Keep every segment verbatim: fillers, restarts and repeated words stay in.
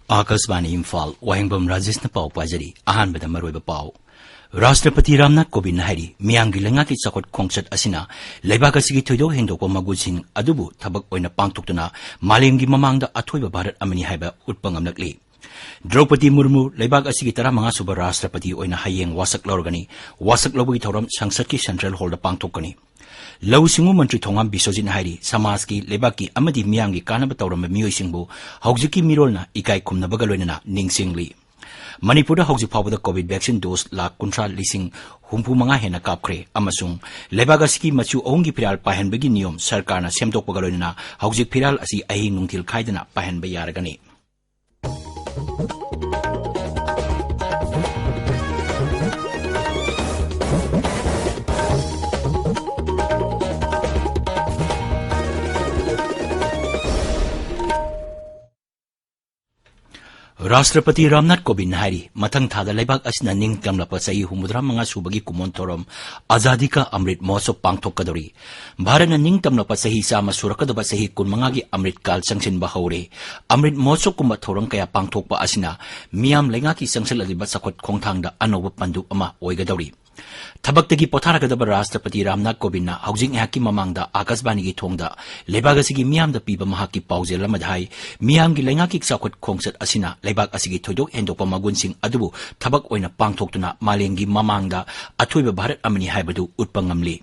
ꯑꯥꯀꯥꯁꯕꯥꯅꯤ ꯏꯝꯐꯥꯜ, ꯋꯥꯍꯦꯡꯕꯝ ꯔꯥꯖꯦꯁꯅ ꯄꯥꯎ ꯄꯥꯖꯔꯤ꯫ ꯑꯍꯥꯟꯕꯗ ꯃꯔꯨꯑꯣꯏꯕ ꯄꯥꯎ꯫ ꯔꯥꯁꯇ꯭ꯔꯄꯇꯤ ꯔꯥꯝꯅꯥꯊ ꯀꯣꯕꯤꯟꯗꯅ ꯍꯥꯏꯔꯤ, ꯃꯤꯌꯥꯝꯒꯤ ꯂꯩꯉꯥꯛꯀꯤ ꯆꯥꯎꯈꯠ ꯈꯣꯡꯆꯠ ꯑꯁꯤꯅ ꯂꯩꯕꯥꯛ ꯑꯁꯤꯒꯤ ꯊꯣꯏꯗꯣꯛ ꯍꯦꯟꯗꯣꯛꯄ ꯃꯒꯨꯟꯁꯤꯡ ꯑꯗꯨꯕꯨ ꯊꯕꯛ ꯑꯣꯏꯅ ꯄꯥꯡꯊꯣꯛꯇꯨꯅ ꯃꯥꯂꯦꯝꯒꯤ ꯃꯃꯥꯡꯗ ꯑꯊꯣꯏꯕ ꯚꯥꯔꯠ ꯑꯃꯅꯤ ꯍꯥꯏꯕ ꯎꯠꯄ ꯉꯝꯂꯛꯂꯤ꯫ ꯗ꯭ꯔꯧꯄꯗꯤ ꯃꯨꯔꯃꯨ ꯂꯩꯕꯥꯛ ꯑꯁꯤꯒꯤ ꯇꯔꯥꯃꯉꯥ ꯁꯨꯕ ꯔꯥꯁꯇ꯭ꯔꯄꯇꯤ ꯑꯣꯏꯅ ꯍꯌꯦꯡ ꯋꯥꯁꯛ ꯂꯧꯔꯒꯅꯤ꯫ ꯋꯥꯁꯛ ꯂꯧꯕꯒꯤ ꯊꯧꯔꯝ ꯁꯪꯁꯠꯀꯤ ꯁꯦꯟꯇ꯭ꯔꯦꯜ ꯍꯣꯜꯗ ꯄꯥꯡꯊꯣꯛꯀꯅꯤ꯫ ꯂꯧꯎ ꯁꯤꯡꯎ ꯃꯟꯇ꯭ꯔꯤ ꯊꯣꯉꯥꯝ ꯕꯤꯁ꯭ꯋꯖꯤꯠꯅ ꯍꯥꯏꯔꯤ, ꯁꯃꯥꯖꯀꯤ, ꯂꯩꯕꯥꯛꯀꯤ ꯑꯃꯗꯤ ꯃꯤꯌꯥꯝꯒꯤ ꯀꯥꯟꯅꯕ ꯇꯧꯔꯝꯕ ꯃꯤꯑꯣꯏꯁꯤꯡꯕꯨ ꯍꯧꯖꯤꯛꯀꯤ ꯃꯤꯔꯣꯜꯅ ꯏꯀꯥꯏ ꯈꯨꯝꯅꯕꯒ ꯂꯣꯏꯅꯅ ꯅꯤꯡꯁꯤꯡꯂꯤ꯫ ꯃꯅꯤꯄꯨꯔꯗ ꯍꯧꯖꯤꯛ ꯐꯥꯎꯕꯗ ꯀꯣꯚꯤꯗ ꯚꯦꯛꯁꯤꯟ ꯗꯣꯁ ꯂꯥꯈ ꯀꯨꯟꯊ꯭ꯔꯥ ꯂꯤꯁꯤꯡ ꯍꯨꯝꯐꯨ ꯃꯉꯥ ꯍꯦꯟꯅ ꯀꯥꯞꯈ꯭ꯔꯦ ꯑꯃꯁꯨꯡ ꯂꯩꯕꯥꯛ ꯑꯁꯤꯒꯤ ꯃꯆꯨ ꯑꯍꯨꯝꯒꯤ ꯐꯤꯔꯥꯜ ꯄꯥꯏꯍꯟꯕꯒꯤ ꯅꯤꯌꯣꯝ ꯁꯔꯀꯥꯔꯅ ꯁꯦꯝꯗꯣꯛꯄꯒ ꯂꯣꯏꯅꯅ ꯍꯧꯖꯤꯛ ꯐꯤꯔꯥꯜ ꯑꯁꯤ ꯑꯍꯤꯡ ꯅꯨꯡꯊꯤꯜ ꯈꯥꯏꯗꯅ ꯄꯥꯏꯍꯟꯕ ꯌꯥꯔꯒꯅꯤ꯫ ꯔꯥꯁꯇ꯭ꯔꯄꯇꯤ ꯔꯥꯝꯅꯥꯊ ꯀꯣꯕꯤꯟꯗꯅ ꯍꯥꯏꯔꯤ, ꯃꯊꯪ ꯊꯥꯗ ꯂꯩꯕꯥꯛ ꯑꯁꯤꯅ ꯅꯤꯡꯇꯝꯂꯛꯄ ꯆꯍꯤ ꯍꯨꯝꯐꯨꯇꯔꯥ ꯃꯉꯥ ꯁꯨꯕꯒꯤ ꯀꯨꯃꯣꯟ ꯊꯧꯔꯝ ꯑꯖꯥꯗꯤ ꯀꯥ ꯑꯃ꯭ꯔꯤꯠ ꯃꯍꯣꯠꯁꯕ ꯄꯥꯡꯊꯣꯛꯀꯗꯧꯔꯤ꯫ ꯚꯥꯔꯠꯅ ꯅꯤꯡꯇꯝꯂꯛꯄ ꯆꯍꯤ ꯆꯥꯝꯃ ꯁꯨꯔꯛꯀꯗꯕ ꯆꯍꯤ ꯀꯨꯟꯃꯉꯥꯒꯤ ꯑꯃ꯭ꯔꯤꯠ ꯀꯥꯜ ꯆꯪꯁꯤꯟꯕ ꯍꯧꯔꯦ꯫ ꯑꯃ꯭ꯔꯤꯠ ꯃꯍꯣꯠꯁꯕꯀꯨꯝꯕ ꯊꯧꯔꯝ ꯀꯌꯥ ꯄꯥꯡꯊꯣꯛꯄ ꯑꯁꯤꯅ ꯃꯤꯌꯥꯝ ꯂꯩꯉꯥꯛꯀꯤ ꯆꯪꯁꯤꯜꯂꯛꯂꯤꯕ ꯆꯥꯎꯈꯠ ꯈꯣꯡꯊꯥꯡꯗ ꯑꯅꯧꯕ ꯄꯟꯗꯨꯞ ꯑꯃ ꯑꯣꯏꯒꯗꯧꯔꯤ꯫ ꯊꯕꯛꯇꯒꯤ ꯄꯣꯊꯥꯔꯒꯗꯕ ꯔꯥꯁꯇ꯭ꯔꯄꯇꯤ ꯔꯥꯝꯅꯥꯊ ꯀꯣꯕꯤꯟꯗꯅ ꯍꯧꯖꯤꯛ ꯉꯥꯏꯍꯥꯛꯀꯤ ꯃꯃꯥꯡꯗ ꯑꯥꯀꯥꯁꯕꯥꯅꯤꯒꯤ ꯊꯣꯡꯗ ꯂꯩꯕꯥꯛ ꯑꯁꯤꯒꯤ ꯃꯤꯌꯥꯝꯗ ꯄꯤꯕ ꯃꯍꯥꯛꯀꯤ ꯄꯥꯎꯖꯦꯜ ꯑꯃꯗ ꯍꯥꯏ, ꯃꯤꯌꯥꯝꯒꯤ ꯂꯩꯉꯥꯛꯀꯤ ꯆꯥꯎꯈꯠ ꯈꯣꯡꯆꯠ ꯑꯁꯤꯅ ꯂꯩꯕꯥꯛ ꯑꯁꯤꯒꯤ ꯊꯣꯏꯗꯣꯛ ꯍꯦꯟꯗꯣꯛꯄ ꯃꯒꯨꯟꯁꯤꯡ ꯑꯗꯨꯕꯨ ꯊꯕꯛ ꯑꯣꯏꯅ ꯄꯥꯡꯊꯣꯛꯇꯨꯅ ꯃꯥꯂꯦꯝꯒꯤ ꯃꯃꯥꯡꯗ ꯑꯊꯣꯏꯕ ꯚꯥꯔꯠ ꯑꯃꯅꯤ ꯍꯥꯏꯕꯗꯨ ꯎꯠꯄ ꯉꯝꯂꯤ꯫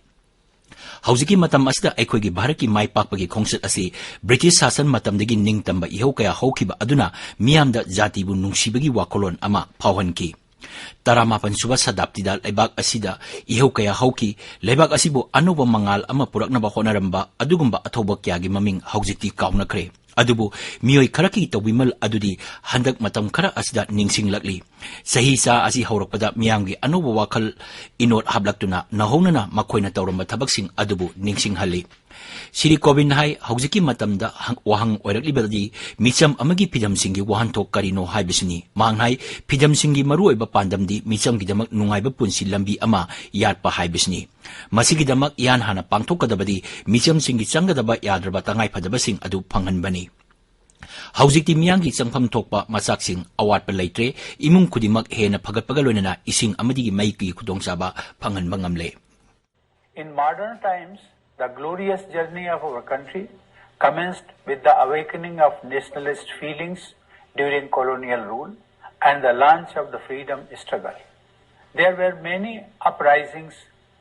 ꯍꯧꯖꯤꯛꯀꯤ ꯃꯇꯝ ꯑꯁꯤꯗ ꯑꯩꯈꯣꯏꯒꯤ ꯚꯥꯔꯠꯀꯤ ꯃꯥꯏ ꯄꯥꯛꯄꯒꯤ ꯈꯣꯡꯆꯠ ꯑꯁꯤ ꯕ꯭ꯔꯤꯇꯤꯁ ꯁꯥꯁꯟ ꯃꯇꯝꯗꯒꯤ ꯅꯤꯡꯇꯝꯕ ꯏꯍꯧ ꯀꯌꯥ ꯍꯧꯈꯤꯕ ꯑꯗꯨꯅ ꯃꯤꯌꯥꯝꯗ ꯖꯥꯇꯤꯕꯨ ꯅꯨꯡꯁꯤꯕꯒꯤ ꯋꯥꯈꯜꯂꯣꯟ ꯑꯃ ꯐꯥꯎꯍꯟꯈꯤ꯫ ꯇꯔꯥꯃꯥꯄꯟ ꯁꯨꯕ ꯁꯇꯥꯕꯗꯤꯗ ꯂꯩꯕꯥꯛ ꯑꯁꯤꯗ ꯏꯍꯧ ꯀꯌꯥ ꯍꯧꯈꯤ꯫ ꯂꯩꯕꯥꯛ ꯑꯁꯤꯕꯨ ꯑꯅꯧꯕ ꯃꯉꯥꯜ ꯑꯃ ꯄꯨꯔꯛꯅꯕ ꯍꯣꯠꯅꯔꯝꯕ ꯑꯗꯨꯒꯨꯝꯕ ꯑꯊꯧꯕ ꯀꯌꯥꯒꯤ ꯃꯃꯤꯡ ꯍꯧꯖꯤꯛꯇꯤ ꯀꯥꯎꯅꯈ꯭ꯔꯦ꯫ ꯑꯗꯨꯕꯨ ꯃꯤꯑꯣꯏ ꯈꯔꯒꯤ ꯇꯧꯕꯤꯃꯜ ꯑꯗꯨꯗꯤ ꯍꯟꯗꯛ ꯃꯇꯝ ꯈꯔ ꯑꯁꯤꯗ ꯅꯤꯡꯁꯤꯡꯂꯛꯂꯤ꯫ ꯆꯍꯤ ꯆꯥ ꯑꯁꯤ ꯍꯧꯔꯛꯄꯗ ꯃꯤꯌꯥꯝꯒꯤ ꯑꯅꯧꯕ ꯋꯥꯈꯜ ꯏꯅꯣꯠ ꯍꯥꯞꯂꯛꯇꯨꯅ ꯅꯧꯍꯧꯅꯅ ꯃꯈꯣꯏꯅ ꯇꯧꯔꯝꯕ ꯊꯕꯛꯁꯤꯡ ꯑꯗꯨꯕꯨ ꯅꯤꯡꯁꯤꯡꯍꯜꯂꯤ꯫ ꯁ꯭ꯔꯤ ꯀꯣꯕꯤꯟꯗ ꯍꯥꯏ, ꯍꯧꯖꯤꯛꯀꯤ ꯃꯇꯝꯗ ꯍꯪ-, ꯋꯥꯍꯪ ꯑꯣꯏꯔꯛꯂꯤꯕꯗꯤ ꯃꯤꯆꯝ ꯑꯃꯒꯤ ꯐꯤꯗꯝꯁꯤꯡꯒꯤ ꯋꯥꯍꯟꯊꯣꯛ ꯀꯔꯤꯅꯣ ꯍꯥꯏꯕꯁꯤꯅꯤ꯫ ꯃꯍꯥꯛꯅ ꯍꯥꯏ, ꯐꯤꯗꯝꯁꯤꯡꯒꯤ ꯃꯔꯨꯑꯣꯏꯕ ꯄꯥꯟꯗꯝꯗꯤ ꯃꯤꯆꯝꯒꯤꯗꯃꯛ ꯅꯨꯡꯉꯥꯏꯕ ꯄꯨꯟꯁꯤ ꯂꯝꯕꯤ ꯑꯃ ꯌꯥꯠꯄ ꯍꯥꯏꯕꯁꯤꯅꯤ꯫ ꯃꯁꯤꯒꯤꯗꯃꯛ ꯏꯍꯥꯟ ꯍꯥꯟꯅ ꯄꯥꯡꯊꯣꯛꯀꯗꯕꯗꯤ ꯃꯤꯆꯝꯁꯤꯡꯒꯤ ꯆꯪꯒꯗꯕ ꯌꯥꯗ꯭ꯔꯕ ꯇꯉꯥꯏꯐꯗꯕꯁꯤꯡ ꯑꯗꯨ ꯐꯪꯍꯟꯕꯅꯤ꯫ ꯍꯧꯖꯤꯛꯇꯤ ꯃꯤꯌꯥꯝꯒꯤ ꯆꯪꯐꯝ ꯊꯣꯛꯄ ꯃꯆꯥꯛꯁꯤꯡ ꯑꯋꯥꯠꯄ ꯂꯩꯇ꯭ꯔꯦ꯫ ꯏꯃꯨꯡ ꯈꯨꯗꯤꯡꯃꯛ ꯍꯦꯟꯅ ꯐꯒꯠꯄꯒ ꯂꯣꯏꯅꯅ ꯏꯁꯤꯡ ꯑꯃꯗꯤ ꯃꯩꯒꯤ ꯈꯨꯗꯣꯡꯆꯥꯕ ꯐꯪꯍꯟꯕ ꯉꯝꯂꯦ꯫ In modern times, the glorious journey of our country commenced with the awakening of nationalist feelings during colonial rule and the launch of the freedom struggle. There were many uprisings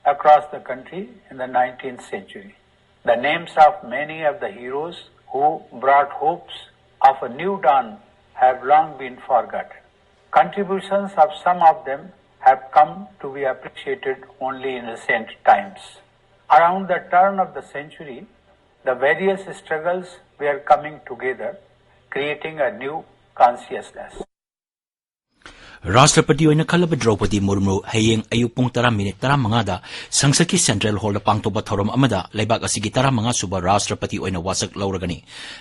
across the country in the nineteenth century. The names of many of the heroes who brought hopes of a new dawn have long been forgotten. Contributions of some of them have come to be appreciated only in recent times. Around the turn of the century, the various struggles were coming together, creating a new consciousness. ꯔꯥꯁꯇ꯭ꯔꯄꯇꯤ ꯑꯣꯏꯅ ꯈꯜꯂꯕ ꯗ꯭ꯔꯧꯄꯗꯤ ꯃꯨꯔꯃꯨ ꯍꯌꯦꯡ ꯑꯌꯨꯛ ꯄꯨꯡ ꯇꯔꯥ minute ꯇꯔꯥꯃꯉꯥꯗ ꯁꯪꯁꯠꯀꯤ central ꯍꯣꯜꯗ ꯄꯥꯡꯊꯣꯛꯄ ꯊꯧꯔꯝ ꯑꯃꯗ ꯂꯩꯕꯥꯛ ꯑꯁꯤꯒꯤ ꯇꯔꯥꯃꯉꯥ ꯁꯨꯕ ꯔꯥꯁꯇ꯭ꯔꯄꯇꯤ ꯑꯣꯏꯅ ꯋꯥꯁꯛ ꯂꯧꯔꯒꯅꯤ꯫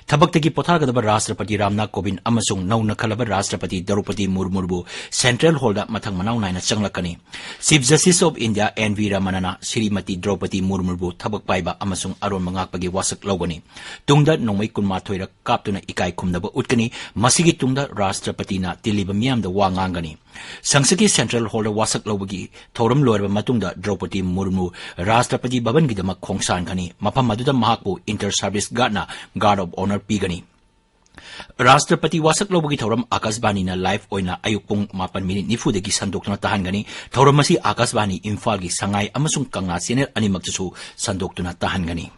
ꯊꯕꯛꯇꯒꯤ ꯄꯣꯊꯥꯒꯗꯕ ꯔꯥꯁꯇ꯭ꯔꯄꯇꯤ ꯔꯥꯝꯅꯥꯊ ꯀꯣꯕꯤꯟꯗ ꯑꯃꯁꯨꯡ ꯅꯧꯅ ꯈꯜꯂꯕ ꯔꯥꯁꯇ꯭ꯔꯄꯇꯤ ꯗ꯭ꯔꯧꯄꯗꯤ ꯃꯨꯔꯃꯨꯕꯨ ꯁꯦꯟꯇ꯭ꯔꯦꯜ ꯍꯣꯜꯗ ꯃꯊꯪ ꯃꯅꯥꯎ ꯅꯥꯏꯅ ꯆꯪꯂꯛꯀꯅꯤ꯫ Chief justice of India N V ꯔꯃꯅꯅ ꯁ꯭ꯔꯤꯃꯇꯤ ꯗ꯭ꯔꯧꯄꯗꯤ ꯃꯨꯔꯃꯨꯕꯨ ꯊꯕꯛ ꯄꯥꯏꯕ ꯑꯃꯁꯨꯡ ꯑꯔꯣꯟꯕ ꯉꯥꯛꯄꯒꯤ ꯋꯥꯁꯛ ꯂꯧꯒꯅꯤ꯫ ꯇꯨꯡꯗ ꯅꯣꯡꯃꯩ ꯀꯨꯟꯃꯥꯊꯣꯏꯔꯛ ꯀꯥꯞꯇꯨꯅ ꯏꯀꯥꯏ ꯈꯨꯝꯅꯕ ꯎꯠꯀꯅꯤ꯫ ꯃꯁꯤꯒꯤ ꯇꯨꯡꯗ ꯔꯥꯁꯇ꯭ꯔꯄꯇꯤꯅ ꯇꯤꯜꯂꯤꯕ ꯃꯤꯌꯥꯝꯗ ꯋꯥ ꯉꯥꯡꯒꯅꯤ꯫ ꯁꯪꯁꯠꯀꯤ ꯁꯦꯟꯇ꯭ꯔꯦꯜ ꯍꯣꯜꯗ ꯋꯥꯁꯛ ꯂꯧꯕꯒꯤ ꯊꯧꯔꯝ ꯂꯣꯏꯔꯕ ꯃꯇꯨꯡꯗ ꯗ꯭ꯔꯧꯄꯗꯤ ꯃꯨꯔꯃꯨ ꯔꯥꯁꯇ꯭ꯔꯄꯇꯤ ꯚꯕꯟꯒꯤꯗꯃꯛ ꯈꯣꯡꯁꯥꯟꯒꯅꯤ꯫ ꯃꯐꯝ ꯑꯗꯨꯗ ꯃꯍꯥꯛꯄꯨ ꯏꯟꯇꯔ ꯁꯔꯚꯤꯁ ꯒꯥꯔꯗꯅ ꯒꯥꯔꯗ ꯑꯣꯐ ꯑꯣꯅꯔ ꯄꯤꯒꯅꯤ꯫ ꯔꯥꯁꯇ꯭ꯔꯄꯇꯤ ꯋꯥꯁꯛ ꯂꯧꯕꯒꯤ ꯊꯧꯔꯝ ꯑꯥꯀꯥꯁꯕꯥꯅꯤꯅ ꯂꯥꯏꯚ ꯑꯣꯏꯅ ꯑꯌꯨꯛ ꯄꯨꯡ ꯃꯥꯄꯟ ꯃꯤꯅꯤꯠ ꯅꯤꯐꯨꯗꯒꯤ ꯁꯟꯗꯣꯛꯇꯨꯅ ꯇꯥꯍꯟꯒꯅꯤ꯫ ꯊꯧꯔꯝ ꯑꯁꯤ ꯑꯥꯀꯥꯁꯕꯥꯅꯤ ꯏꯝꯐꯥꯜꯒꯤ ꯁꯉꯥꯏ ꯑꯃꯁꯨꯡ ꯀꯪꯂꯥ ꯆꯦꯅꯦꯜ ꯑꯅꯤꯃꯛꯇꯁꯨ ꯁꯟꯗꯣꯛꯇꯨꯅ ꯇꯥꯍꯟꯒꯅꯤ꯫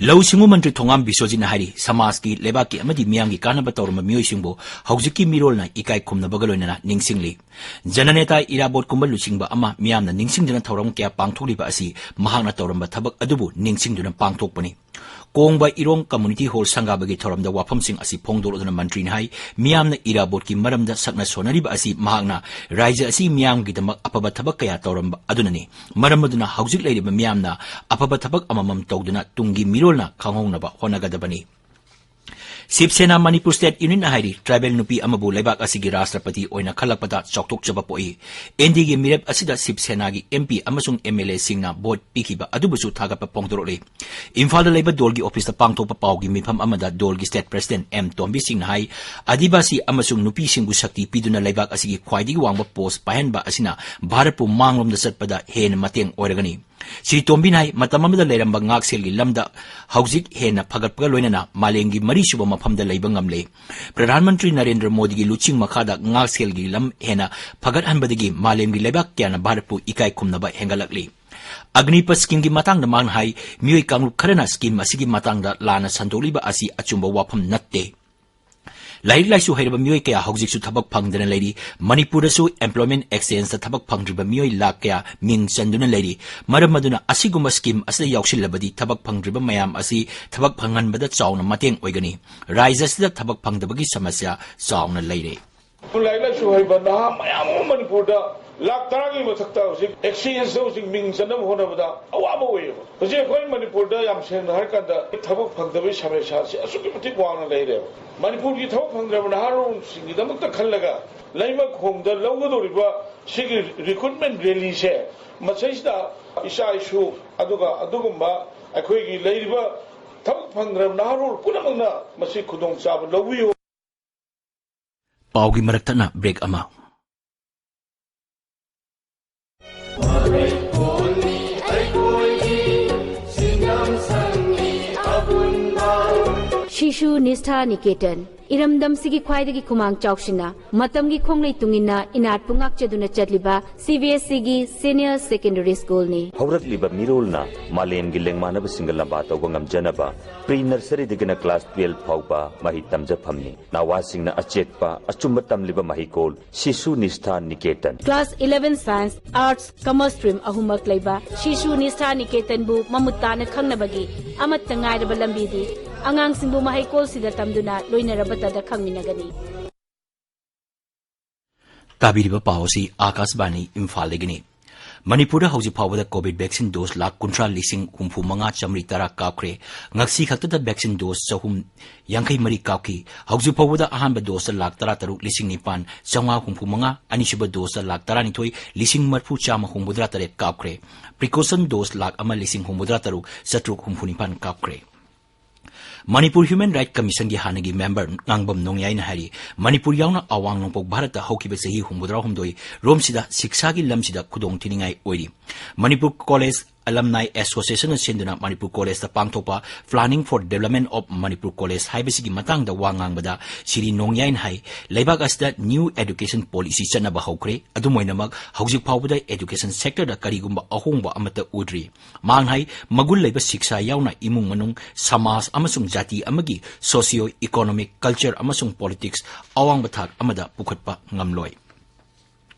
ꯂꯧꯎ ꯁꯤꯡꯎ ꯃꯟꯇ꯭ꯔꯤ ꯊꯣꯉꯥꯝ ꯕꯤꯁ꯭ꯋꯖꯤꯠꯅ ꯍꯥꯏꯔꯤ, ꯁꯃꯥꯖꯀꯤ, ꯂꯩꯕꯥꯛꯀꯤ ꯑꯃꯗꯤ ꯃꯤꯌꯥꯝꯒꯤ ꯀꯥꯟꯅꯕ ꯇꯧꯔꯝꯕ ꯃꯤꯑꯣꯏꯁꯤꯡꯕꯨ ꯍꯧꯖꯤꯛꯀꯤ ꯃꯤꯔꯣꯜꯅ ꯏꯀꯥꯏ ꯈꯨꯝꯅꯕꯒ ꯂꯣꯏꯅꯅ ꯅꯤꯡꯁꯤꯡꯂꯤ꯫ ꯖꯅꯅꯦꯇꯥ ꯏꯔꯥꯕꯣꯠꯀꯨꯝꯕ ꯂꯨꯆꯤꯡꯕ ꯑꯃ ꯃꯤꯌꯥꯝꯅ ꯅꯤꯡꯁꯤꯡꯗꯨꯅ ꯊꯧꯔꯝ ꯀꯌꯥ ꯄꯥꯡꯊꯣꯛꯂꯤꯕ ꯑꯁꯤ ꯃꯍꯥꯛꯅ ꯇꯧꯔꯝꯕ ꯊꯕꯛ ꯑꯗꯨꯕꯨ ꯅꯤꯡꯁꯤꯡꯗꯨꯅ ꯄꯥꯡꯊꯣꯛꯄꯅꯤ꯫ ꯀꯣꯡꯕ ꯏꯔꯣꯡ ꯀꯝꯃ꯭ꯌꯨꯅꯤꯇꯤ ꯍꯣꯜ ꯁꯪꯒꯥꯕꯒꯤ ꯊꯧꯔꯝꯗ ꯋꯥꯐꯝꯁꯤꯡ ꯑꯁꯤ ꯐꯣꯡꯗꯣꯛꯂꯗꯨꯅ ꯃꯟꯇ꯭ꯔꯤꯅ ꯍꯥꯏ, ꯃꯤꯌꯥꯝꯅ ꯏꯔꯥꯕꯣꯠꯀꯤ ꯃꯔꯝꯗ ꯁꯛꯅ ꯁꯣꯟꯅꯔꯤꯕ ꯑꯁꯤ ꯃꯍꯥꯛꯅ ꯔꯥꯖ꯭ꯌ ꯑꯁꯤꯒꯤ ꯃꯤꯌꯥꯝꯒꯤꯗꯃꯛ ꯑꯐꯕ ꯊꯕꯛ ꯀꯌꯥ ꯇꯧꯔꯝꯕ ꯑꯗꯨꯅꯅꯤ꯫ ꯃꯔꯝ ꯑꯗꯨꯅ ꯍꯧꯖꯤꯛ ꯂꯩꯔꯤꯕ ꯃꯤꯌꯥꯝꯅ ꯑꯐꯕ ꯊꯕꯛ ꯑꯃꯃꯝ ꯇꯧꯗꯨꯅ ꯇꯨꯡꯒꯤ ꯃꯤꯔꯣꯜꯅ ꯈꯪꯍꯧꯅꯕ ꯍꯣꯠꯅꯒꯗꯕꯅꯤ꯫ ꯁꯤꯕ ꯁꯦꯅꯥ ꯃꯅꯤꯄꯨꯔ ꯁ꯭ꯇꯦꯠ ꯌꯨꯅꯤꯌꯟꯅ ꯍꯥꯏꯔꯤ, ꯇ꯭ꯔꯥꯏꯕꯦꯜ ꯅꯨꯄꯤ ꯑꯃꯕꯨ ꯂꯩꯕꯥꯛ ꯑꯁꯤꯒꯤ ꯔꯥꯁꯇ꯭ꯔꯄꯇꯤ ꯑꯣꯏꯅ ꯈꯜꯂꯛꯄꯗ ꯆꯥꯎꯊꯣꯛꯆꯕ ꯄꯣꯛꯏ꯫ ꯑꯦꯟ ꯗꯤꯒꯤ ꯃꯤꯔꯦꯞ ꯑꯁꯤꯗ ꯁꯤꯕ ꯁꯦꯅꯥꯒꯤ ꯑꯦꯝ ꯄꯤ ꯑꯃꯁꯨꯡ ꯑꯦꯝ ꯑꯦꯜ ꯑꯦꯁꯤꯡꯅ ꯚꯣꯠ ꯄꯤꯈꯤꯕ ꯑꯗꯨꯕꯨꯁꯨ ꯊꯥꯒꯠꯄ ꯐꯣꯡꯗꯣꯔꯛꯂꯤ꯫ ꯏꯝꯐꯥꯜꯗ ꯂꯩꯕ ꯗꯣꯜꯒꯤ ꯑꯣꯐꯤꯁꯇ ꯄꯥꯡꯊꯣꯛꯄ ꯄꯥꯎꯒꯤ ꯃꯤꯐꯝ ꯑꯃꯗ ꯗꯣꯜꯒꯤ ꯁ꯭ꯇꯦꯠ ꯄ꯭ꯔꯦꯁꯤꯗꯦꯟꯠ ꯑꯦꯝ ꯇꯣꯝꯕꯤ ꯁꯤꯡꯅ ꯍꯥꯏ, ꯑꯥꯗꯤꯕꯥꯁꯤ ꯑꯃꯁꯨꯡ ꯅꯨꯄꯤꯁꯤꯡꯕꯨ ꯁꯛꯇꯤ ꯄꯤꯗꯨꯅ ꯂꯩꯕꯥꯛ ꯑꯁꯤꯒꯤ ꯈ꯭ꯋꯥꯏꯗꯒꯤ ꯋꯥꯡꯕ ꯄꯣꯁꯠ ꯄꯥꯏꯍꯟꯕ ꯑꯁꯤꯅ ꯚꯥꯔꯠꯄꯨ ꯃꯥꯡꯂꯣꯝꯗ ꯆꯠꯄꯗ ꯍꯦꯟꯅ ꯃꯇꯦꯡ ꯑꯣꯏꯔꯒꯅꯤ꯫ ꯁ꯭ꯔꯤ ꯇꯣꯝꯕꯤꯅ ꯍꯥꯏ, ꯃꯇꯝ ꯑꯃꯗ ꯂꯩꯔꯝꯕ ꯉꯥꯛꯁꯦꯜꯒꯤ ꯂꯝꯗ ꯍꯧꯖꯤꯛ ꯍꯦꯟꯅ ꯐꯒꯠꯄꯒ ꯂꯣꯏꯅꯅ ꯃꯥꯂꯦꯝꯒꯤ ꯃꯔꯤꯁꯨꯕ ꯃꯐꯝꯗ ꯂꯩꯕ ꯉꯝꯂꯦ꯫ ꯄ꯭ꯔꯙꯥꯟ ꯃꯟꯇ꯭ꯔꯤ ꯅꯔꯦꯟꯗ꯭ꯔ ꯃꯣꯗꯤꯒꯤ ꯂꯨꯆꯤꯡ ꯃꯈꯥꯗ ꯉꯥꯛꯁꯦꯜꯒꯤ ꯂꯝ ꯍꯦꯟꯅ ꯐꯒꯠꯍꯟꯕꯗꯒꯤ ꯃꯥꯂꯦꯝꯒꯤ ꯂꯩꯕꯥꯛ ꯀꯌꯥꯅ ꯚꯥꯔꯠꯄꯨ ꯏꯀꯥꯏ ꯈꯨꯝꯅꯕ ꯍꯦꯟꯒꯠꯂꯛꯂꯤ꯫ ꯑꯒꯅꯤꯄꯊ ꯁ꯭ꯀꯤꯝꯒꯤ ꯃꯇꯥꯡꯗ ꯃꯍꯥꯛꯅ ꯍꯥꯏ, ꯃꯤꯑꯣꯏ ꯀꯥꯡꯂꯨꯞ ꯈꯔꯅ ꯁ꯭ꯀꯤꯝ ꯑꯁꯤꯒꯤ ꯃꯇꯥꯡꯗ ꯂꯥꯟꯅ ꯁꯟꯗꯣꯛꯂꯤꯕ ꯑꯁꯤ ꯑꯆꯨꯝꯕ ꯋꯥꯐꯝ ꯅꯠꯇꯦ꯫ ꯂꯥꯏꯔꯤꯛ ꯂꯥꯏꯁꯨ ꯍꯩꯔꯕ ꯃꯤꯑꯣꯏ ꯀꯌꯥ ꯍꯧꯖꯤꯛꯁꯨ ꯊꯕꯛ ꯐꯪꯗꯅ ꯂꯩꯔꯤ꯫ ꯃꯅꯤꯄꯨꯔꯗꯁꯨ employment exchangeꯇ ꯊꯕꯛ ꯐꯪꯗ꯭ꯔꯤꯕ ꯃꯤꯑꯣꯏ ꯂꯥꯈ ꯀꯌꯥ ꯃꯤꯡ ꯆꯟꯗꯨꯅ ꯂꯩꯔꯤ꯫ ꯃꯔꯝ ꯑꯗꯨꯅ ꯑꯁꯤꯒꯨꯝꯕ ꯁ꯭ꯀꯤꯝ ꯑꯁꯤꯗ ꯌꯥꯎꯁꯤꯜꯂꯕꯗꯤ ꯊꯕꯛ ꯐꯪꯗ꯭ꯔꯤꯕ ꯃꯌꯥꯝ ꯑꯁꯤ ꯊꯕꯛ ꯐꯪꯍꯟꯕꯗ ꯆꯥꯎꯅ ꯃꯇꯦꯡ ꯑꯣꯏꯒꯅꯤ꯫ ꯔꯥꯖ꯭ꯌ ꯑꯁꯤꯗ ꯊꯕꯛ ꯐꯪꯗꯕꯒꯤ ꯁꯃꯁ꯭ꯌꯥ ꯆꯥꯎꯅ ꯂꯩꯔꯦ꯫ ꯂꯥꯏꯔꯤꯛ ꯂꯥꯏꯁꯨ ꯍꯩꯕ ꯅꯍꯥ ꯃꯌꯥꯝ ꯑꯃ ꯃꯅꯤꯄꯨꯔꯗ ꯂꯥꯈ ꯇꯔꯥꯒꯤ ꯃꯊꯛꯇ ꯍꯧꯖꯤꯛ exchangeꯇ ꯍꯧꯖꯤꯛ ꯃꯤꯡ ꯆꯟꯅꯕ ꯍꯣꯠꯅꯕꯗ ꯑꯋꯥꯕ ꯑꯣꯏꯌꯦꯕ꯫ ꯍꯧꯖꯤꯛ ꯑꯩꯈꯣꯏ ꯃꯅꯤꯄꯨꯔꯗ ꯌꯥꯝ ꯁꯦꯡꯅ ꯍꯥꯏꯔꯀꯥꯟꯗ ꯊꯕꯛ ꯐꯪꯗꯕꯒꯤ ꯁꯃꯁ꯭ꯌꯥꯁꯤ ꯑꯁꯨꯛꯀꯤ ꯃꯇꯤꯛ ꯋꯥꯡꯅ ꯂꯩꯔꯦꯕ꯫ ꯃꯅꯤꯄꯨꯔꯒꯤ ꯊꯕꯛ ꯐꯪꯗ꯭ꯔꯕ ꯅꯍꯥꯔꯣꯜꯁꯤꯡꯒꯤꯗꯃꯛꯇ ꯈꯜꯂꯒ ꯂꯩꯃꯈꯣꯡꯗ ꯂꯧꯒꯗꯧꯔꯤꯕ ꯁꯤꯒꯤ recruitment rallyꯁꯦ, ꯃꯁꯤꯁꯤꯗ ꯏꯆꯥ ꯏꯁꯨ, ꯑꯗꯨꯒ ꯑꯗꯨꯒꯨꯝꯕ ꯑꯩꯈꯣꯏꯒꯤ ꯂꯩꯔꯤꯕ ꯊꯕꯛ ꯐꯪꯗ꯭ꯔꯕ ꯅꯍꯥꯔꯣꯜ ꯄꯨꯝꯅꯃꯛꯅ ꯃꯁꯤ ꯈꯨꯗꯣꯡꯆꯥꯕ ꯂꯧꯕꯤꯌꯨ꯫ ꯄꯥꯎꯒꯤ ꯃꯔꯛ ꯊꯠꯅ break ꯑꯃ꯫ ꯁꯤꯁꯨ ꯅꯤꯁꯊꯥ ꯅꯤꯀꯦꯇꯟ, ꯏꯔꯝꯗꯝꯁꯤꯒꯤ ꯈ꯭ꯋꯥꯏꯗꯒꯤ ꯈꯨꯃꯥꯡ ꯆꯥꯎꯁꯤꯟꯅ, ꯃꯇꯝꯒꯤ ꯈꯣꯡꯂꯩ ꯇꯨꯡꯏꯟꯅ ꯏꯅꯥꯠꯄꯨ ꯉꯥꯛꯆꯗꯨꯅ ꯆꯠꯂꯤꯕ ꯁꯤ ꯕꯤ ꯑꯦꯁ ꯁꯤꯒꯤ senior secondary schoolꯅꯤ꯫ ꯍꯧꯔꯛꯂꯤꯕ ꯃꯤꯔꯣꯜꯅ ꯃꯥꯂꯦꯝꯒꯤ ꯂꯦꯡꯃꯥꯟꯅꯕꯁꯤꯡꯒ ꯂꯝꯕꯥ ꯇꯧꯕ ꯉꯝꯖꯅꯕ pre nurseryꯗꯒꯤꯅ class twelve ꯐꯥꯎꯕ ꯃꯍꯩ ꯇꯝꯖꯐꯝꯅꯤ꯫ ꯅꯍꯥꯁꯤꯡꯅ ꯑꯆꯦꯠꯄ ꯑꯆꯨꯝꯕ ꯇꯝꯂꯤꯕ ꯃꯍꯩꯀꯣꯜ ꯁꯤꯁꯨ ꯅꯤꯁꯊꯥ Niketan. Class eleven science, arts, commerce stream ꯑꯍꯨꯝꯃꯛ ꯂꯩꯕ ꯁꯤꯁꯨ ꯅꯤꯁꯊꯥ ꯅꯤꯀꯦꯇꯟꯕꯨ ꯃꯃꯨꯠ ꯇꯥꯅ ꯈꯪꯅꯕꯒꯤ ꯑꯃꯠꯇ ꯉꯥꯏꯔꯕ ꯂꯝꯕꯤꯗꯤ ꯑꯉꯥꯡꯁꯤꯡꯕꯨ ꯃꯍꯩꯀꯣꯜꯁꯤꯗ ꯇꯝꯗꯨꯅ ꯂꯣꯏꯅꯔꯕꯇꯗ ꯈꯪꯃꯤꯟꯅꯒꯅꯤ꯫ ꯇꯥꯕꯤꯔꯤꯕ ꯄꯥꯎ ꯑꯁꯤ ꯑꯥꯀꯥꯁꯕꯥꯅꯤ ꯏꯝꯐꯥꯜꯗꯒꯤꯅꯤ꯫ ꯃꯅꯤꯄꯨꯔꯗ ꯍꯧꯖꯤꯛ ꯐꯥꯎꯕꯗ COVID vaccine dose ꯂꯥꯈ ꯀꯨꯟꯊ꯭ꯔꯥ ꯂꯤꯁꯤꯡ ꯍꯨꯝꯐꯨ ꯃꯉꯥ ꯆꯥꯃꯔꯤ ꯇꯔꯥ ꯀꯥꯞꯈ꯭ꯔꯦ꯫ ꯉꯁꯤ ꯈꯛꯇꯗ vaccine dose ꯆꯍꯨꯝ ꯌꯥꯡꯈꯩ ꯃꯔꯤ ꯀꯥꯞꯈꯤ꯫ ꯍꯧꯖꯤꯛ ꯐꯥꯎꯕꯗ ꯑꯍꯥꯟꯕ doseꯇ ꯂꯥꯈ ꯇꯔꯥ ꯇꯔꯨꯛ ꯂꯤꯁꯤꯡ ꯅꯤꯄꯥꯟ ꯆꯥꯝꯃꯉꯥ ꯍꯨꯝꯐꯨ ꯃꯉꯥ, ꯑꯅꯤꯁꯨꯕ doseꯇ ꯂꯥꯈ ꯇꯔꯥꯅꯤꯊꯣꯏ ꯂꯤꯁꯤꯡ ꯃꯔꯤꯐꯨ ꯆꯥꯝꯃ ꯍꯨꯝꯐꯨꯇꯔꯥ ꯇꯔꯦꯠ ꯀꯥꯞꯈ꯭ꯔꯦ꯫ Precaution dose ꯂꯥꯈ ꯑꯃ ꯂꯤꯁꯤꯡ ꯍꯨꯝꯐꯨꯇꯔꯥ ꯇꯔꯨꯛ ꯆꯥꯇ꯭ꯔꯨꯛ ꯍꯨꯝꯐꯨ ꯅꯤꯄꯥꯟ ꯀꯥꯞꯈ꯭ꯔꯦ꯫ ꯃꯅꯤꯄꯨꯔ Human Right Commissionꯒꯤ ꯍꯥꯟꯅꯒꯤ member ꯉꯥꯡꯕꯝ ꯅꯣꯡꯌꯥꯏꯅ ꯍꯥꯏꯔꯤ, ꯃꯅꯤꯄꯨꯔ ꯌꯥꯎꯅ ꯑꯋꯥꯡ ꯅꯣꯡꯄꯣꯛ ꯚꯥꯔꯠꯇ ꯍꯧꯈꯤꯕ ꯆꯍꯤ ꯍꯨꯝꯐꯨꯇꯔꯥ ꯍꯨꯝꯗꯣꯏ ꯔꯣꯝꯁꯤꯗ ꯁꯤꯛꯁꯥꯒꯤ ꯂꯝꯁꯤꯗ ꯈꯨꯗꯣꯡ ꯊꯤꯅꯤꯡꯉꯥꯏ ꯑꯣꯏꯔꯤ꯫ ꯃꯅꯤꯄꯨꯔ College Alumni Associationꯅ ꯁꯤꯟꯗꯨꯅ ꯃꯅꯤꯄꯨꯔ Collegeꯇ ꯄꯥꯡꯊꯣꯛꯄ Planning for Development of Manipur College ꯍꯥꯏꯕꯁꯤꯒꯤ ꯃꯇꯥꯡꯗ ꯋꯥ ꯉꯥꯡꯕꯗ ꯁꯤꯔꯤ ꯅꯣꯡꯌꯥꯏꯅ ꯍꯥꯏ, ꯂꯩꯕꯥꯛ ꯑꯁꯤꯗ new education policy ꯆꯠꯅꯕ ꯍꯧꯈ꯭ꯔꯦ꯫ ꯑꯗꯨꯝ ꯑꯣꯏꯅꯃꯛ, ꯍꯧꯖꯤꯛ ꯐꯥꯎꯕꯗ education sectorꯗ ꯀꯔꯤꯒꯨꯝꯕ ꯑꯍꯣꯡꯕ ꯑꯃꯠꯇ ꯎꯗ꯭ꯔꯤ꯫ ꯃꯍꯥꯛꯅ ꯍꯥꯏ, ꯃꯒꯨꯟ ꯂꯩꯕ ꯁꯤꯛꯁꯥ ꯌꯥꯎꯅ ꯏꯃꯨꯡ ꯃꯅꯨꯡ, ꯁꯃꯥꯖ ꯑꯃꯁꯨꯡ ꯖꯥꯇꯤ ꯑꯃꯒꯤ socio economic, culture ꯑꯃꯁꯨꯡ politics ꯑꯋꯥꯡꯕ ꯊꯥꯛ ꯑꯃꯗ ꯄꯨꯈꯠꯄ ꯉꯝꯂꯣꯏ꯫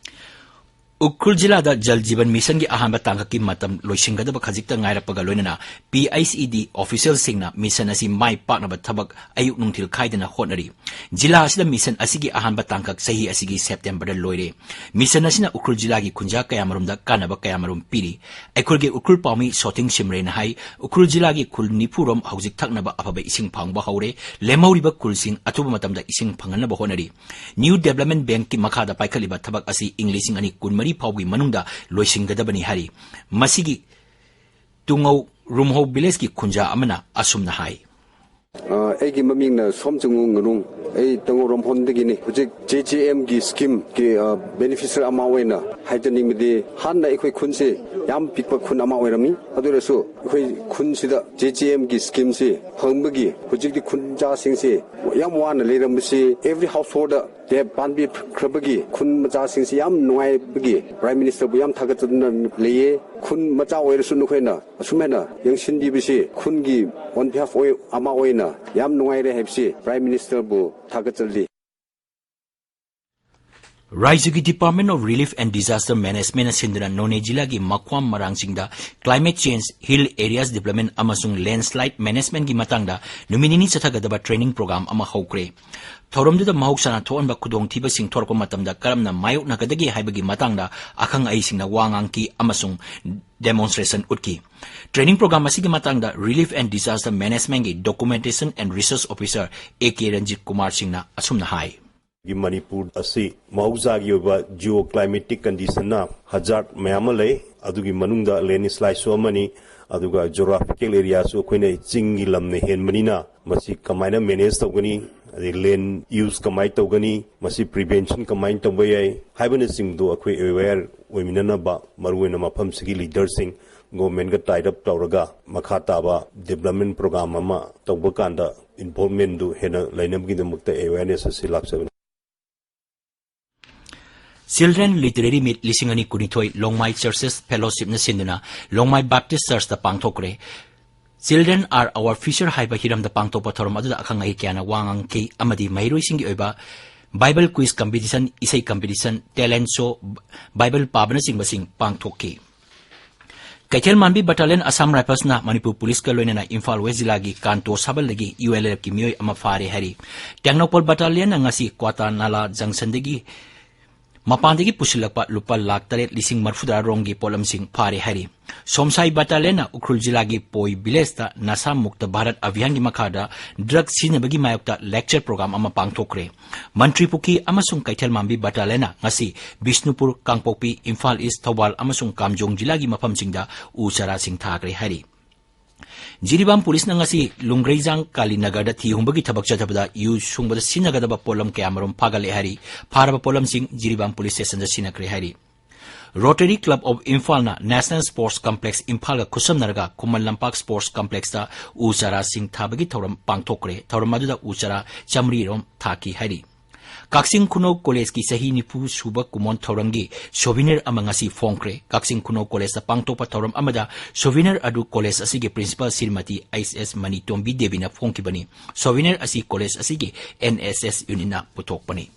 ꯎꯈ꯭ꯔꯨꯜ ꯖꯤꯂꯥꯗ ꯖꯜ ꯖꯤꯕꯟ ꯃꯤꯁꯟꯒꯤ ꯑꯍꯥꯟꯕ ꯇꯥꯡꯀꯛꯀꯤ ꯃꯇꯝ ꯂꯣꯏꯁꯤꯟꯒꯗꯕ ꯈꯖꯤꯛꯇ ꯉꯥꯏꯔꯛꯄꯒ ꯂꯣꯏꯅꯅ P H E D officialꯁꯤꯡꯅ ꯃꯤꯁꯟ ꯑꯁꯤ ꯃꯥꯏ ꯄꯥꯛꯅꯕ ꯊꯕꯛ ꯑꯌꯨꯛ ꯅꯨꯡꯊꯤꯜ ꯈꯥꯏꯗꯅ ꯍꯣꯠꯅꯔꯤ꯫ ꯖꯤꯂꯥ ꯑꯁꯤꯗ ꯃꯤꯁꯟ ꯑꯁꯤꯒꯤ ꯑꯍꯥꯟꯕ ꯇꯥꯡꯀꯛ ꯆꯍꯤ ꯑꯁꯤꯒꯤ Septemberꯗ ꯂꯣꯏꯔꯦ꯫ ꯃꯤꯁꯟ ꯑꯁꯤꯅ ꯎꯈ꯭ꯔꯨꯜ ꯖꯤꯂꯥꯒꯤ ꯈꯨꯟꯖꯥ ꯀꯌꯥꯃꯔꯨꯝꯗ ꯀꯥꯟꯅꯕ ꯀꯌꯥꯃꯔꯨꯝ ꯄꯤꯔꯤ꯫ ꯑꯩꯈꯣꯏꯒꯤ ꯎꯈ꯭ꯔꯨꯜ ꯄꯥꯎꯃꯤ ꯁꯣꯊꯤꯡ ꯁꯤꯝꯔꯦꯅ ꯍꯥꯏ, ꯎꯈ꯭ꯔꯨꯜ ꯖꯤꯂꯥꯒꯤ ꯈꯨꯜ ꯅꯤꯐꯨꯔꯣꯝ ꯍꯧꯖꯤꯛ ꯊꯛꯅꯕ ꯑꯐꯕ ꯏꯁꯤꯡ ꯐꯪꯕ ꯍꯧꯔꯦ꯫ ꯂꯦꯝꯍꯧꯔꯤꯕ ꯈꯨꯜꯁꯤꯡ ꯑꯊꯨꯕ ꯃꯇꯝꯗ ꯏꯁꯤꯡ ꯐꯪꯍꯟꯅꯕ ꯍꯣꯠꯅꯔꯤ꯫ New Development Bankꯀꯤ ꯃꯈꯥꯗ ꯄꯥꯏꯈꯠꯂꯤꯕ ꯊꯕꯛ ꯑꯁꯤ ꯏꯪ ꯂꯤꯁꯤꯡ ꯑꯅꯤ ꯀꯨꯟꯃꯔꯤ ꯐꯥꯎꯒꯤ ꯃꯅꯨꯡꯗ ꯂꯣꯏꯁꯤꯟꯒꯗꯕꯅꯤ ꯍꯥꯏꯔꯤ꯫ ꯃꯁꯤꯒꯤ ꯇꯨꯡꯉꯧ ꯔꯨꯝꯍꯧ villageꯀꯤ ꯈꯨꯟꯖꯥ ꯑꯃꯅ ꯑꯁꯨꯝꯅ ꯍꯥꯏ꯫ ꯑ, ꯑꯩꯒꯤ ꯃꯃꯤꯡꯅ ꯁꯣꯝꯆꯤꯡꯉꯨ ꯉꯥꯅꯨꯡ꯫ ꯑꯩ ꯇꯉꯧꯔꯣꯝꯍꯣꯟꯗꯒꯤꯅꯤ꯫ ꯍꯧꯖꯤꯛ J J M ꯒꯤ scheme ꯒꯤ, ꯑ, beneficiary ꯑꯃ ꯑꯣꯏꯅ ꯍꯥꯏꯖꯅꯤꯡꯕꯗꯤ, ꯍꯥꯟꯅ ꯑꯩꯈꯣꯏ ꯈꯨꯟꯁꯤ ꯌꯥꯝ ꯄꯤꯛꯄ ꯈꯨꯟ ꯑꯃ ꯑꯣꯏꯔꯝꯃꯤ꯫ ꯑꯗꯨ ꯑꯣꯏꯔꯁꯨ ꯑꯩꯈꯣꯏ ꯈꯨꯟꯁꯤꯗ J J M ꯒꯤ scheme ꯁꯤ ꯐꯪꯕꯒꯤ ꯍꯧꯖꯤꯛꯇꯤ ꯈꯨꯟꯖꯥꯁꯤꯡꯁꯤ ꯌꯥꯝ ꯋꯥꯅ ꯂꯩꯔꯝꯕꯁꯤ, every household ꯗ ꯇꯦꯞ ꯄꯥꯟꯕꯤꯈ꯭ꯔꯕꯒꯤ ꯈꯨꯟ ꯃꯆꯥꯁꯤꯡꯁꯤ ꯌꯥꯝ ꯅꯨꯡꯉꯥꯏꯕꯒꯤ Prime Minister ꯕꯨ ꯌꯥꯝ ꯊꯥꯒꯠꯆꯗꯨꯅ ꯂꯩꯌꯦ꯫ ꯈꯨꯟ ꯃꯆꯥ ꯑꯣꯏꯔꯁꯨ ꯅꯈꯣꯏꯅ ꯑꯁꯨꯃꯥꯏꯅ ꯌꯦꯡꯁꯤꯟꯕꯤꯕꯁꯤ ꯈꯨꯟꯒꯤ on behalf ꯑꯣꯏ-, ꯑꯃ ꯑꯣꯏꯅ ꯌꯥꯝ ꯅꯨꯡꯉꯥꯏꯔꯦ ꯍꯥꯏꯕꯁꯤ Prime Minister ꯕꯨ ꯊꯥꯒꯠꯆꯔꯤ꯫ ꯔꯥꯏꯖ꯭ꯌꯒꯤ Department of Relief and Disaster Management ꯅ ꯁꯤꯟꯗꯨꯅ ꯅꯣꯅꯦ ꯖꯤꯂꯥꯒꯤ ꯃꯈ꯭ꯋꯥꯝ ꯃꯔꯥꯡꯁꯤꯡꯗ Climate Change, Hill Areas Development ꯑꯃꯁꯨꯡ Landslide Management ꯀꯤ ꯃꯇꯥꯡꯗ ꯅꯨꯃꯤꯠ ꯅꯤꯅꯤ ꯆꯠꯊꯒꯗꯕ training program ꯑꯃ ꯍꯧꯈ꯭ꯔꯦ꯫ ꯊꯧꯔꯝꯗꯨꯗ ꯃꯍꯧꯁꯥꯅ ꯊꯣꯛꯍꯟꯕ ꯈꯨꯗꯣꯡꯊꯤꯕꯁꯤꯡ ꯊꯣꯔꯛꯄ ꯃꯇꯝꯗ ꯀꯔꯝꯅ ꯃꯥꯌꯣꯛꯅꯒꯗꯒꯦ ꯍꯥꯏꯕꯒꯤ ꯃꯇꯥꯡꯗ ꯑꯈꯪ ꯑꯍꯩꯁꯤꯡꯅ ꯋꯥ ꯉꯥꯡꯈꯤ ꯑꯃꯁꯨꯡ demonstration ꯎꯠꯈꯤ꯫ Training program ꯑꯁꯤꯒꯤ ꯃꯇꯥꯡꯗ Relief and Disaster Management ꯀꯤ Documentation and Research Officer A K Ranjit Kumar ꯁꯤꯡꯅ ꯑꯁꯨꯝꯅ ꯍꯥꯏ꯫ ꯒꯤ ꯃꯅꯤꯄꯨꯔ ꯑꯁꯤ ꯃꯍꯧꯁꯥꯒꯤ ꯑꯣꯏꯕ geoclimatic condition ꯅ hazard ꯃꯌꯥꯝ ꯑꯃ ꯂꯩ꯫ ꯑꯗꯨꯒꯤ ꯃꯅꯨꯡꯗ landslide ꯁꯨ ꯑꯃꯅꯤ꯫ ꯑꯗꯨꯒ geographical area ꯁꯨ ꯑꯩꯈꯣꯏꯅ ꯆꯤꯡꯒꯤ ꯂꯝꯅ ꯍꯦꯟꯕꯅꯤꯅ ꯃꯁꯤ ꯀꯃꯥꯏꯅ manage ꯇꯧꯒꯅꯤ, ꯑꯗꯩ land use ꯀꯃꯥꯏꯅ ꯇꯧꯒꯅꯤ, ꯃꯁꯤ prevention ꯀꯃꯥꯏꯅ ꯇꯧꯕ ꯌꯥꯏ ꯍꯥꯏꯕꯅꯆꯤꯡꯕꯗꯨ ꯑꯩꯈꯣꯏ aware ꯑꯣꯏꯃꯤꯟꯅꯅꯕ ꯃꯔꯨꯑꯣꯏꯅ ꯃꯐꯝꯁꯤꯒꯤ leader ꯁꯤꯡ government ꯀ tie up ꯇꯧꯔꯒ ꯃꯈꯥ ꯇꯥꯕ development program ꯑꯃ ꯇꯧꯕ ꯀꯥꯟꯗ involvement ꯗꯨ ꯍꯦꯟꯅ ꯂꯩꯅꯕꯒꯤꯗꯃꯛꯇ awareness ꯑꯁꯤ ꯂꯥꯛꯆꯕꯅꯤ꯫ Children Literary Meet ꯂꯤꯁꯤꯡ ꯑꯅꯤ ꯀꯨꯟꯅꯤꯊꯣꯏ ꯂꯣꯡꯃꯥꯏ Churches Fellowship ꯅ ꯁꯤꯟꯗꯨꯅ ꯂꯣꯡꯃꯥꯏ Baptist Church ꯇ ꯄꯥꯡꯊꯣꯛꯈ꯭ꯔꯦ꯫ Children are our future ꯍꯥꯏꯕ ꯍꯤꯔꯝꯗ ꯄꯥꯡꯊꯣꯛꯄ ꯊꯧꯔꯝ ꯑꯗꯨꯗ ꯑꯈꯪ ꯑꯍꯩ ꯀꯌꯥꯅ ꯋꯥ ꯉꯥꯡꯈꯤ ꯑꯃꯗꯤ ꯃꯍꯩꯔꯣꯏꯁꯤꯡꯒꯤ ꯑꯣꯏꯕ Bible quiz competition, ꯏꯁꯩ competition, talent show, Bible ꯄꯥꯕꯅꯆꯤꯡꯕꯁꯤꯡ ꯄꯥꯡꯊꯣꯛꯈꯤ꯫ ꯀꯩꯊꯦꯜ ꯃꯥꯟꯕꯤ Battalion Assam Rifles ꯅ ꯃꯅꯤꯄꯨꯔ Police ꯀ ꯂꯣꯏꯅꯅ ꯏꯝꯐꯥꯜ West ꯖꯤꯂꯥꯒꯤ ꯀꯥꯟꯇꯣ ꯁꯥꯕꯜꯗꯒꯤ U L F ꯀꯤ ꯃꯤꯑꯣꯏ ꯑꯃ ꯐꯥꯔꯦ ꯍꯥꯏꯔꯤ꯫ ꯇꯦꯡꯅꯧꯄꯜ Battalion ꯅ ꯉꯁꯤ ꯀ꯭ꯋꯥꯇꯥ ꯅꯥꯂꯥ ꯖꯪꯁꯟꯗꯒꯤ ꯃꯄꯥꯟꯗꯒꯤ ꯄꯨꯁꯤꯜꯂꯛꯄ ꯂꯨꯄꯥ ꯂꯥꯈ ꯇꯔꯦꯠ ꯂꯤꯁꯤꯡ ꯃꯔꯤꯐꯨꯇꯔꯥ ꯔꯣꯝꯒꯤ ꯄꯣꯠꯂꯝꯁꯤꯡ ꯐꯥꯔꯦ ꯍꯥꯏꯔꯤ꯫ ꯁꯣꯝꯁꯥꯏ Battalion ꯅ ꯎꯈ꯭ꯔꯨꯜ ꯖꯤꯂꯥꯒꯤ ꯄꯣꯏ village ꯇ ꯅꯁꯥ ꯃꯨꯛꯇ ꯚꯥꯔꯠ ꯑꯚꯤꯌꯥꯟꯒꯤ ꯃꯈꯥꯗ drug ꯁꯤꯖꯤꯟꯅꯕꯒꯤ ꯃꯥꯌꯣꯛꯇ lecture program ꯑꯃ ꯄꯥꯡꯊꯣꯛꯈ꯭ꯔꯦ꯫ ꯃꯟꯇ꯭ꯔꯤ ꯄꯨꯈ꯭ꯔꯤ ꯑꯃꯁꯨꯡ ꯀꯩꯊꯦꯜ ꯃꯥꯟꯕꯤ Battalion ꯅ ꯉꯁꯤ ꯕꯤꯁꯅꯨꯄꯨꯔ, ꯀꯥꯡꯄꯣꯛꯄꯤ, ꯏꯝꯐꯥꯜ East, ꯊꯧꯕꯥꯜ ꯑꯃꯁꯨꯡ ꯀꯥꯝꯖꯣꯡ ꯖꯤꯂꯥꯒꯤ ꯃꯐꯝꯁꯤꯡꯗ ꯎ ꯆꯥꯔꯥꯁꯤꯡ ꯊꯥꯈ꯭ꯔꯦ ꯍꯥꯏꯔꯤ꯫ ꯖꯤꯔꯤꯕꯥꯝ ꯄꯨꯂꯤꯁꯅ ꯉꯁꯤ ꯂꯨꯡꯒ꯭ꯔꯩꯖꯥꯡ ꯀꯥꯂꯤꯅꯒꯔꯗ ꯊꯤ ꯍꯨꯝꯕꯒꯤ ꯊꯕꯛ ꯆꯠꯊꯕꯗ ꯌꯨ ꯁꯨꯡꯕꯗ ꯁꯤꯖꯤꯟꯅꯒꯗꯕ ꯄꯣꯠꯂꯝ ꯀꯌꯥꯃꯔꯨꯝ ꯐꯥꯒꯠꯂꯦ ꯍꯥꯏꯔꯤ꯫ ꯐꯥꯔꯕ ꯄꯣꯠꯂꯝꯁꯤꯡ ꯖꯤꯔꯤꯕꯥꯝ ꯄꯨꯂꯤꯁ ꯁ꯭ꯇꯦꯁꯟꯗ ꯁꯤꯟꯅꯈ꯭ꯔꯦ ꯍꯥꯏꯔꯤ꯫ Rotary Club of Imphalꯅ National Sports Complex ꯏꯝꯐꯥꯜꯒ ꯈꯨꯠꯁꯝꯅꯔꯒ Khuman Lampak Sports Complexꯇ ꯎ ꯆꯥꯔꯥꯁꯤꯡ ꯊꯥꯕꯒꯤ ꯊꯧꯔꯝ ꯄꯥꯡꯊꯣꯛꯈ꯭ꯔꯦ꯫ ꯊꯧꯔꯝ ꯑꯗꯨꯗ ꯎ ꯆꯥꯔꯥ ꯆꯥꯃꯔꯤ ꯔꯣꯝ ꯊꯥꯈꯤ ꯍꯥꯏꯔꯤ꯫ ꯀꯛꯆꯤꯡ ꯈꯨꯅꯧ ꯀꯣꯂꯦꯖꯀꯤ ꯆꯍꯤ ꯅꯤꯐꯨ ꯁꯨꯕ ꯀꯨꯃꯣꯟ ꯊꯧꯔꯝꯒꯤ souvenir ꯑꯃ ꯉꯁꯤ ꯐꯣꯡꯈ꯭ꯔꯦ꯫ ꯀꯛꯆꯤꯡ ꯈꯨꯅꯧ ꯀꯣꯂꯦꯖꯇ ꯄꯥꯡꯊꯣꯛꯄ ꯊꯧꯔꯝ ꯑꯃꯗ souvenir ꯑꯗꯨ ꯀꯣꯂꯦꯖ ꯑꯁꯤꯒꯤ principal ꯁ꯭ꯔꯤꯃꯇꯤ ꯑꯩꯆ ꯑꯦꯁ ꯃꯅꯤꯇꯣꯝꯕꯤ ꯗꯦꯕꯤꯅ ꯐꯣꯡꯈꯤꯕꯅꯤ꯫ Souvenir ꯑꯁꯤ ꯀꯣꯂꯦꯖ ꯑꯁꯤꯒꯤ NSS unitꯅ ꯄꯨꯊꯣꯛꯄꯅꯤ꯫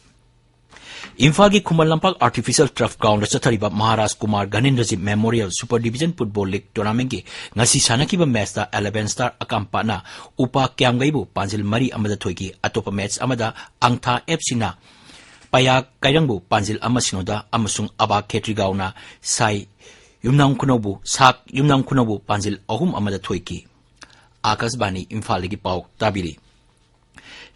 ꯏꯝꯐꯥꯜꯒꯤ ꯈꯨꯃꯟ ꯂꯝꯄꯥꯛ Artificial Turf Groundꯗ ꯆꯠꯊꯔꯤꯕ Maharaj Kumar ꯘꯅꯦꯟꯗ꯭ꯔꯖꯤꯠ Memorial Super Division Football League Tournamentꯀꯤ ꯉꯁꯤ ꯁꯥꯟꯅꯈꯤꯕ matchꯇ Eleven Star ꯑꯀꯥꯝꯄꯥꯠꯅ ꯎꯄꯥ ꯀ꯭ꯌꯥꯝꯒꯩꯕꯨ ꯄꯥꯟꯖꯤꯜ ꯃꯔꯤ ꯑꯃꯗ ꯊꯣꯏꯈꯤ꯫ ꯑꯇꯣꯞꯄ match ꯑꯃꯗ ꯑꯪꯊꯥ FCꯅ ꯄꯌꯥ ꯀꯩꯔꯪꯕꯨ ꯄꯥꯟꯖꯤꯜ ꯑꯃ ꯁꯤꯅꯣꯗ ꯑꯃꯁꯨꯡ ꯑꯕꯥ ꯈꯦꯇ꯭ꯔꯤꯒꯥꯎꯅ ꯁꯥꯏ ꯌꯨꯝꯅꯥꯝ ꯈꯨꯅꯧꯕꯨ, ꯁꯥꯛ ꯌꯨꯝꯅꯥꯝ ꯈꯨꯅꯧꯕꯨ ꯄꯥꯟꯖꯤꯜ ꯑꯍꯨꯝ ꯑꯃꯗ ꯊꯣꯏꯈꯤ꯫ ꯑꯥꯀꯥꯁꯕꯥꯅꯤ ꯏꯝꯐꯥꯜꯗꯒꯤ ꯄꯥꯎ ꯇꯥꯕꯤꯔꯤ꯫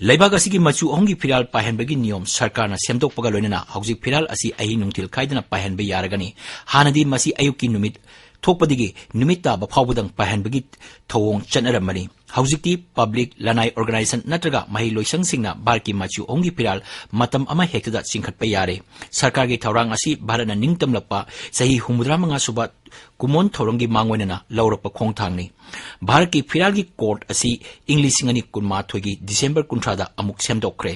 ꯂꯩꯕꯥꯛ ꯑꯁꯤꯒꯤ ꯃꯆꯨ ꯑꯍꯨꯝꯒꯤ ꯐꯤꯔꯥꯜ ꯄꯥꯏꯍꯟꯕꯒꯤ ꯅꯤꯌꯣꯝ ꯁꯔꯀꯥꯔꯅ ꯁꯦꯝꯗꯣꯛꯄꯒ ꯂꯣꯏꯅꯅ ꯍꯧꯖꯤꯛ ꯐꯤꯔꯥꯜ ꯑꯁꯤ ꯑꯍꯤꯡ ꯅꯨꯡꯊꯤꯜ ꯈꯥꯏꯗꯅ ꯄꯥꯏꯍꯟꯕ ꯌꯥꯔꯒꯅꯤ꯫ ꯍꯥꯟꯅꯗꯤ ꯃꯁꯤ ꯑꯌꯨꯛꯀꯤ ꯅꯨꯃꯤꯠ ꯊꯣꯛꯄꯗꯒꯤ ꯅꯨꯃꯤꯠ ꯇꯥꯕ ꯐꯥꯎꯕꯗꯪ ꯄꯥꯏꯍꯟꯕꯒꯤ ꯊꯧꯑꯣꯡ ꯆꯠꯅꯔꯝꯕꯅꯤ꯫ ꯍꯧꯖꯤꯛꯇꯤ public, ꯂꯅꯥꯏ organization ꯅꯠꯇ꯭ꯔꯒ ꯃꯍꯩ ꯂꯣꯏꯁꯪꯁꯤꯡꯅ ꯚꯥꯔꯠꯀꯤ ꯃꯆꯨ ꯑꯍꯨꯝꯒꯤ ꯐꯤꯔꯥꯜ ꯃꯇꯝ ꯑꯃ ꯍꯦꯛꯇꯗ ꯆꯤꯡꯈꯠꯄ ꯌꯥꯔꯦ꯫ ꯁꯔꯀꯥꯔꯒꯤ ꯊꯧꯔꯥꯡ ꯑꯁꯤ ꯚꯥꯔꯠꯅ ꯅꯤꯡꯇꯝꯂꯛꯄ ꯆꯍꯤ ꯍꯨꯝꯐꯨꯇꯔꯥ ꯃꯉꯥ ꯁꯨꯕ ꯀꯨꯃꯣꯟ ꯊꯧꯔꯝꯒꯤ ꯃꯥꯡꯑꯣꯏꯅꯅ ꯂꯧꯔꯛꯄ ꯈꯣꯡꯊꯥꯡꯅꯤ꯫ ꯚꯥꯔꯠꯀꯤ ꯐꯤꯔꯥꯜꯒꯤ code ꯑꯁꯤ ꯏꯪ ꯂꯤꯁꯤꯡ ꯑꯅꯤ ꯀꯨꯟꯃꯥꯊꯣꯏꯒꯤ December ꯀꯨꯟꯊ꯭ꯔꯥꯗ ꯑꯃꯨꯛ ꯁꯦꯝꯗꯣꯛꯈ꯭ꯔꯦ꯫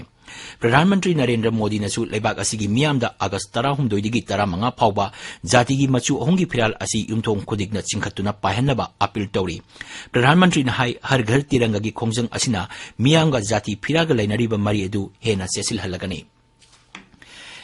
ꯄ꯭ꯔꯙꯥꯟ ꯃꯟꯇ꯭ꯔꯤ ꯅꯔꯦꯟꯗ꯭ꯔ ꯃꯣꯗꯤꯅꯁꯨ ꯂꯩꯕꯥꯛ ꯑꯁꯤꯒꯤ ꯃꯤꯌꯥꯝꯗ August ꯇꯔꯥꯍꯨꯝꯗꯣꯏꯗꯒꯤ ꯇꯔꯥꯃꯉꯥ ꯐꯥꯎꯕ ꯖꯥꯇꯤꯒꯤ ꯃꯆꯨ ꯑꯍꯨꯝꯒꯤ ꯐꯤꯔꯥꯜ ꯑꯁꯤ ꯌꯨꯝꯊꯣꯡ ꯈꯨꯗꯤꯡꯗ ꯆꯤꯡꯈꯠꯇꯨꯅ ꯄꯥꯏꯍꯟꯅꯕ appeal ꯇꯧꯔꯤ꯫ ꯄ꯭ꯔꯙꯥꯟ ꯃꯟꯇ꯭ꯔꯤꯅ ꯍꯥꯏ, ꯍꯔ ꯘꯔ ꯇꯤꯔꯪꯒꯥꯒꯤ ꯈꯣꯡꯖꯪ ꯑꯁꯤꯅ ꯃꯤꯌꯥꯝꯒ ꯖꯥꯇꯤ ꯐꯤꯔꯥꯜꯒ ꯂꯩꯅꯔꯤꯕ ꯃꯔꯤ ꯑꯗꯨ ꯍꯦꯟꯅ ꯆꯦꯠꯁꯤꯜꯍꯜꯂꯒꯅꯤ꯫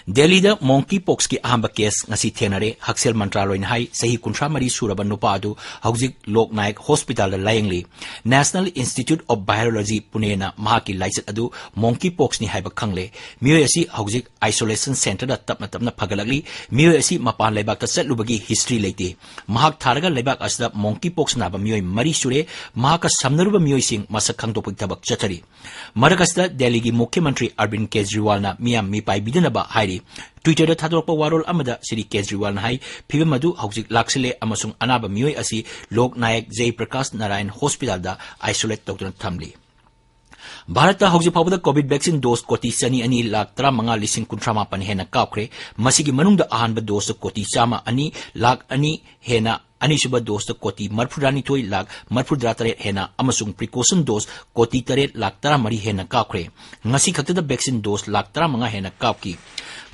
ꯗꯦꯜꯂꯤꯗ monkeypoxꯀꯤ ꯑꯍꯥꯟꯕ case ꯉꯁꯤ ꯊꯦꯡꯅꯔꯦ꯫ ꯍꯛꯁꯦꯜ ꯃꯟꯇ꯭ꯔꯥꯂꯣꯏꯅ ꯍꯥꯏ, ꯆꯍꯤ ꯀꯨꯟꯊ꯭ꯔꯥ ꯃꯔꯤ ꯁꯨꯔꯕ ꯅꯨꯄꯥ ꯑꯗꯨ ꯍꯧꯖꯤꯛ ꯂꯣꯛ ꯅꯥꯌꯛ ꯍꯣꯁꯄꯤꯇꯥꯜꯗ ꯂꯥꯌꯦꯡꯂꯤ꯫ National Institute of Virology ꯄꯨꯅꯦꯅ ꯃꯍꯥꯛꯀꯤ ꯂꯥꯏꯆꯠ ꯑꯗꯨ monkeypoxꯅꯤ ꯍꯥꯏꯕ ꯈꯪꯂꯦ꯫ ꯃꯤꯑꯣꯏ ꯑꯁꯤ ꯍꯧꯖꯤꯛ isolation centreꯗ ꯇꯞꯅ ꯇꯞꯅ ꯐꯒꯠꯂꯛꯂꯤ꯫ ꯃꯤꯑꯣꯏ ꯑꯁꯤ ꯃꯄꯥꯟ ꯂꯩꯕꯥꯛꯇ ꯆꯠꯂꯨꯕꯒꯤ history ꯂꯩꯇꯦ꯫ ꯃꯍꯥꯛ ꯊꯥꯔꯒ ꯂꯩꯕꯥꯛ ꯑꯁꯤꯗ monkeypox ꯅꯥꯕ ꯃꯤꯑꯣꯏ ꯃꯔꯤ ꯁꯨꯔꯦ꯫ ꯃꯍꯥꯛꯀ ꯁꯝꯅꯔꯨꯕ ꯃꯤꯑꯣꯏꯁꯤꯡ ꯃꯁꯛ ꯈꯪꯗꯣꯛꯄꯒꯤ ꯊꯕꯛ ꯆꯠꯊꯔꯤ꯫ ꯃꯔꯛ ꯑꯁꯤꯗ ꯗꯦꯜꯂꯤꯒꯤ ꯃꯨꯈ꯭ꯌ ꯃꯟꯇ꯭ꯔꯤ ꯑꯔꯕꯤꯟ ꯀꯦꯖ꯭ꯔꯤꯋꯥꯜꯅ ꯃꯤꯌꯥꯝ ꯃꯤꯄꯥꯏꯕꯤꯗꯅꯕ ꯍꯥꯏꯔꯤ꯫ Twitterꯗ ꯊꯥꯗꯣꯔꯛꯄ ꯋꯥꯔꯣꯜ ꯑꯃꯗ ꯁ꯭ꯔꯤ ꯀꯦꯖꯔꯤꯋꯥꯜꯅ ꯍꯥꯏ, ꯐꯤꯚꯝ ꯑꯗꯨ ꯍꯧꯖꯤꯛ ꯂꯥꯛꯁꯤꯜꯂꯦ ꯑꯃꯁꯨꯡ ꯑꯅꯥꯕ ꯃꯤꯑꯣꯏ ꯑꯁꯤ ꯂꯣꯛ ꯅꯥꯌꯛ ꯖꯌ ꯄ꯭ꯔꯀꯥꯁ ꯅꯥꯔꯥꯌꯟ ꯍꯣꯁꯄꯤꯇꯥꯜꯗ isolate ꯇꯧꯗꯨꯅ ꯊꯝꯂꯤ꯫ ꯚꯥꯔꯠꯇ ꯍꯧꯖꯤꯛ ꯐꯥꯎꯕꯗ COVID vaccine dose ꯀꯣꯇꯤ ꯆꯅꯤ ꯑꯅꯤ ꯂꯥꯈ ꯇꯔꯥꯃꯉꯥ ꯂꯤꯁꯤꯡ ꯀꯨꯟꯊ꯭ꯔꯥ ꯃꯥꯄꯟ ꯍꯦꯟꯅ ꯀꯥꯞꯈ꯭ꯔꯦ꯫ ꯃꯁꯤꯒꯤ ꯃꯅꯨꯡꯗ ꯑꯍꯥꯟꯕ doseꯇ ꯀꯣꯇꯤ ꯆꯥꯝꯃ ꯑꯅꯤ ꯂꯥꯈ ꯑꯅꯤ ꯍꯦꯟꯅ, ꯑꯅꯤꯁꯨꯕ doseꯇ ꯀꯣꯇꯤ ꯃꯔꯤꯐꯨꯇꯔꯥꯅꯤꯊꯣꯏ ꯂꯥꯈ ꯃꯔꯤꯐꯨꯇꯔꯥ ꯇꯔꯦꯠ ꯍꯦꯟꯅ ꯑꯃꯁꯨꯡ precaution dose ꯀꯣꯇꯤ ꯇꯔꯦꯠ ꯂꯥꯈ ꯇꯔꯥꯃꯔꯤ ꯍꯦꯟꯅ ꯀꯥꯞꯈ꯭ꯔꯦ꯫ ꯉꯁꯤ ꯈꯛꯇꯗ vaccine dose ꯂꯥꯈ ꯇꯔꯥꯃꯉꯥ ꯍꯦꯟꯅ ꯀꯥꯞꯈꯤ꯫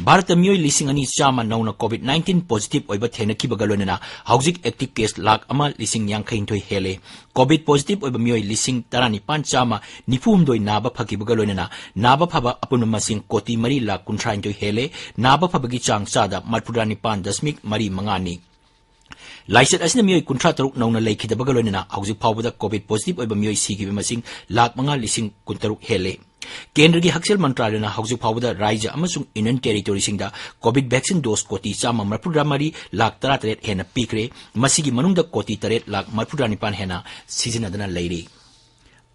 ꯚꯥꯔꯠꯇ ꯃꯤꯑꯣꯏ ꯂꯤꯁꯤꯡ ꯑꯅꯤ ꯆꯥꯝꯃ ꯅꯧꯅ COVID nineteen positive ꯑꯣꯏꯕ ꯊꯦꯡꯅꯈꯤꯕꯒ ꯂꯣꯏꯅꯅ ꯍꯧꯖꯤꯛ active case ꯂꯥꯈ ꯑꯃ ꯂꯤꯁꯤꯡ ꯌꯥꯡꯈꯩꯅꯤꯊꯣꯏ ꯍꯦꯜꯂꯦ꯫ COVID positive ꯑꯣꯏꯕ ꯃꯤꯑꯣꯏ ꯂꯤꯁꯤꯡ ꯇꯔꯥꯅꯤꯄꯥꯟ ꯆꯥꯝꯃ ꯅꯤꯐꯨ ꯍꯨꯝꯗꯣꯏ ꯅꯥꯕ ꯐꯈꯤꯕꯒ ꯂꯣꯏꯅꯅ ꯅꯥꯕ ꯐꯕ ꯑꯄꯨꯟꯕ ꯃꯁꯤꯡ ꯀꯣꯇꯤ ꯃꯔꯤ ꯂꯥꯈ ꯀꯨꯟꯊ꯭ꯔꯥꯅꯤꯊꯣꯏ ꯍꯦꯜꯂꯦ꯫ ꯅꯥꯕ ꯐꯕꯒꯤ ꯆꯥꯡ ꯆꯥꯗ ꯃꯔꯤꯐꯨꯇꯔꯥꯅꯤꯄꯥꯟ ꯗꯁꯃꯤꯛ ꯃꯔꯤ ꯃꯉꯥꯅꯤ꯫ ꯂꯥꯏꯆꯠ ꯑꯁꯤꯅ ꯃꯤꯑꯣꯏ ꯀꯨꯟꯊ꯭ꯔꯥ ꯇꯔꯨꯛ ꯅꯧꯅ ꯂꯩꯈꯤꯗꯕꯒ ꯂꯣꯏꯅꯅ ꯍꯧꯖꯤꯛ ꯐꯥꯎꯕꯗ COVID positive ꯑꯣꯏꯕ ꯃꯤꯑꯣꯏ ꯁꯤꯈꯤꯕ ꯃꯁꯤꯡ ꯂꯥꯈ ꯃꯉꯥ ꯂꯤꯁꯤꯡ ꯀꯨꯟꯇꯔꯨꯛ ꯍꯦꯜꯂꯦ꯫ ꯀꯦꯟꯗ꯭ꯔꯒꯤ ꯍꯛꯁꯦꯜ ꯃꯟꯇ꯭ꯔꯥꯂꯌꯅ ꯍꯧꯖꯤꯛ ꯐꯥꯎꯕꯗ ꯔꯥꯖ꯭ꯌ ꯑꯃꯁꯨꯡ Union Territoryꯁꯤꯡꯗ COVID vaccine dose ꯀꯣꯇꯤ ꯆꯥꯝꯃ ꯃꯔꯤꯐꯨꯇꯔꯥ ꯃꯔꯤ ꯂꯥꯈ ꯇꯔꯥꯇꯔꯦꯠ ꯍꯦꯟꯅ ꯄꯤꯈ꯭ꯔꯦ꯫ ꯃꯁꯤꯒꯤ ꯃꯅꯨꯡꯗ ꯀꯣꯇꯤ ꯇꯔꯦꯠ ꯂꯥꯈ ꯃꯔꯤꯐꯨꯇꯔꯥꯅꯤꯄꯥꯟ ꯍꯦꯟꯅ ꯁꯤꯖꯤꯟꯅꯗꯨꯅ ꯂꯩꯔꯤ꯫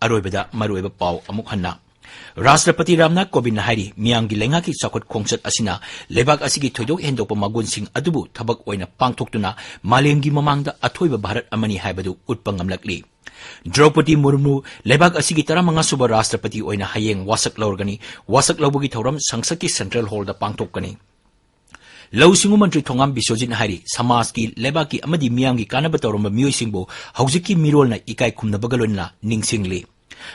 ꯑꯔꯣꯏꯕꯗ ꯃꯔꯨꯑꯣꯏꯕ ꯄꯥꯎ ꯑꯃꯨꯛ ꯍꯟꯅ꯫ ꯔꯥꯁꯇ꯭ꯔꯄꯇꯤ ꯔꯥꯝꯅꯥꯊ ꯀꯣꯕꯤꯟꯗꯅ ꯍꯥꯏꯔꯤ, ꯃꯤꯌꯥꯝꯒꯤ ꯂꯩꯉꯥꯛꯀꯤ ꯆꯥꯎꯈꯠ ꯈꯣꯡꯆꯠ ꯑꯁꯤꯅ ꯂꯩꯕꯥꯛ ꯑꯁꯤꯒꯤ ꯊꯣꯏꯗꯣꯛ ꯍꯦꯟꯗꯣꯛꯄ ꯃꯒꯨꯟꯁꯤꯡ ꯑꯗꯨꯕꯨ ꯊꯕꯛ ꯑꯣꯏꯅ ꯄꯥꯡꯊꯣꯛꯇꯨꯅ ꯃꯥꯂꯦꯝꯒꯤ ꯃꯃꯥꯡꯗ ꯑꯊꯣꯏꯕ ꯚꯥꯔꯠ ꯑꯃꯅꯤ ꯍꯥꯏꯕꯗꯨ ꯎꯠꯄ ꯉꯝꯂꯛꯂꯤ꯫ ꯗ꯭ꯔꯧꯄꯗꯤ ꯃꯨꯔꯃꯨ ꯂꯩꯕꯥꯛ ꯑꯁꯤꯒꯤ ꯇꯔꯥꯃꯉꯥ ꯁꯨꯕ ꯔꯥꯁꯇ꯭ꯔꯄꯇꯤ ꯑꯣꯏꯅ ꯍꯌꯦꯡ ꯋꯥꯁꯛ ꯂꯧꯔꯒꯅꯤ꯫ ꯋꯥꯁꯛ ꯂꯧꯕꯒꯤ ꯊꯧꯔꯝ ꯁꯪꯁꯠꯀꯤ Central Hallꯗ ꯄꯥꯡꯊꯣꯛꯀꯅꯤ꯫ ꯂꯧꯎ ꯁꯤꯡꯎ ꯃꯟꯇ꯭ꯔꯤ ꯊꯣꯉꯥꯝ ꯕꯤꯁ꯭ꯋꯖꯤꯠꯅ ꯍꯥꯏꯔꯤ, ꯁꯃꯥꯖꯀꯤ, ꯂꯩꯕꯥꯛꯀꯤ ꯑꯃꯗꯤ ꯃꯤꯌꯥꯝꯒꯤ ꯀꯥꯟꯅꯕ ꯇꯧꯔꯝꯕ ꯃꯤꯑꯣꯏꯁꯤꯡꯕꯨ ꯍꯧꯖꯤꯛꯀꯤ ꯃꯤꯔꯣꯜꯅ ꯏꯀꯥꯏ ꯈꯨꯝꯅꯕꯒ ꯂꯣꯏꯅꯅ ꯅꯤꯡꯁꯤꯡꯂꯤ꯫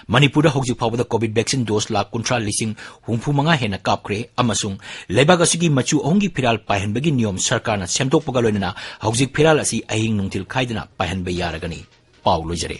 ꯃꯅꯤꯄꯨꯔꯗ ꯍꯧꯖꯤꯛ ꯐꯥꯎꯕꯗ COVID vaccine dose ꯂꯥꯈ ꯀꯨꯟꯊ꯭ꯔꯥ ꯂꯤꯁꯤꯡ ꯍꯨꯝꯐꯨ ꯃꯉꯥ ꯍꯦꯟꯅ ꯀꯥꯞꯈ꯭ꯔꯦ ꯑꯃꯁꯨꯡ ꯂꯩꯕꯥꯛ ꯑꯁꯤꯒꯤ ꯃꯆꯨ ꯑꯍꯨꯝꯒꯤ ꯐꯤꯔꯥꯜ ꯄꯥꯏꯍꯟꯕꯒꯤ ꯅꯤꯌꯣꯝ ꯁꯔꯀꯥꯔꯅ ꯁꯦꯝꯗꯣꯛꯄꯒ ꯂꯣꯏꯅꯅ ꯍꯧꯖꯤꯛ ꯐꯤꯔꯥꯜ ꯑꯁꯤ ꯑꯍꯤꯡ ꯅꯨꯡꯊꯤꯜ ꯈꯥꯏꯗꯅ ꯄꯥꯏꯍꯟꯕ ꯌꯥꯔꯒꯅꯤ꯫ ꯄꯥꯎ ꯂꯣꯏꯖꯔꯦ꯫